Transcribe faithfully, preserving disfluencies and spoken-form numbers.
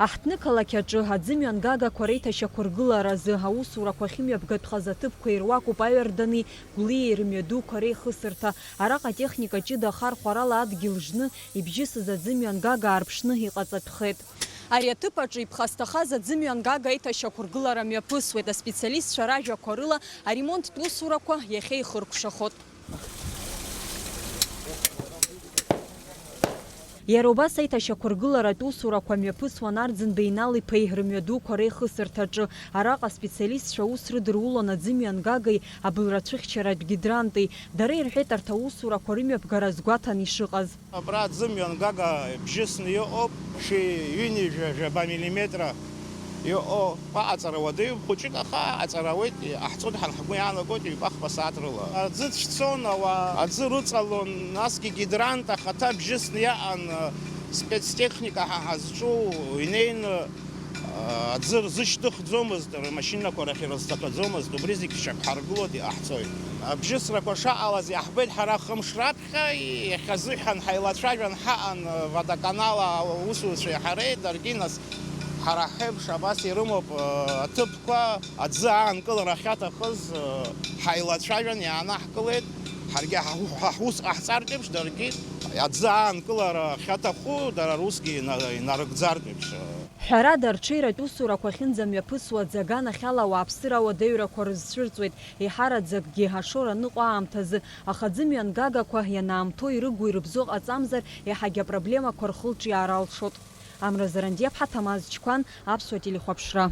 Аҳҭнықалақь аҿы аӡымҩангагақәа реиҭашьақәыргыларазы аусурақәа ахьымҩаԥгатәхаз аҭыԥқәа ируакуп Аҩардани Гәлиеи рымҩадуқәа реихысырҭа. Араҟа атехника ҷыда ахархәарала адгьыл жны, ибжьысыз аӡымҩангага аарԥшны иҟаҵатәхеит. Ари аҭыԥ аҿы иԥхасҭахаз аӡымҩангага аиҭашьақәыргылара мҩаԥысуеит. Аспециалистцәа ражәақәа рыла, аремонттә усурақәа иахьа ихыркәшахоит. Иара убас аиҭашьақәыргыларатә усурақәа мҩаԥысуан Арӡынбеи Инал-иԥеи рымҩадуқәа реихысырҭаҿы. Араҟа аспециалистцәа аус рыдырулон аӡымҩангагеи абылра цәыхьчаратә гидранти. Дара ирҳәеит арҭ аусурақәа рымҩаԥгара азгәаҭан ишыҟаз. Абра аӡымҩангага бжьысны иҟоуп, шәи ҩынҩажәа жәаба миллиметра иҟоу аҟаҵара уадаҩуп, хәыҷык аха аҟаҵара ауеит, иҟаҳҵоит ҳара ҳгәы иаанагоит ҩба-хԥа сааҭ рыла. Аӡы цәцон, ауаа аӡы рыҵалон, насгьы гидрант ахаҭа бжьысны иаҟан, спецтехника ҳа ҳазҿу инеины, аӡы рзышьҭыхӡомызт, рмашьынақәа рахь ирызцақәаӡомызт, убри зегь шьақәҳаргылоит, иҟаҳҵоит. Абжьысрақәа шаҟалаз иаҳбеит ҳара хымш раԥхьа. Иахьазыҳәан ҳаилацәажәан ҳаҟан, э, водоканал аусзуҩцәеи ҳареи, даргьы нас ҳара ҳеиԥш абас ирымоуп, э, аҭыԥқәа, аӡы аанкылара ахьаҭахыз, э, ҳаилацәажәан иаанаҳкылеит, ҳаргьы ҳа-, ҳа-, ҳус ҟаҳҵартә еиԥш, даргьы аӡы аанкылара ахьаҭаху дара русгьы ина-, инарыгӡартә еиԥш, э. Ҳәарада, арҽеиратә усурақәа ахьынӡамҩаԥысуа аӡы аганахьала ауааԥсыра ауадаҩрақәа рызцәырҵуеит. Еиҳараӡакгьы ашора аныҟоу аамҭазы, аха аӡымҩангагақәа ианаамҭоу ирыгу-ирыбзоу ҟаҵамзар, еиҳагьы апроблемақәа рхылҿиаара алшоит. Амра Зарандиаԥҳа, Ҭамаз Чқәан, Аԥсуа телехәаԥшра.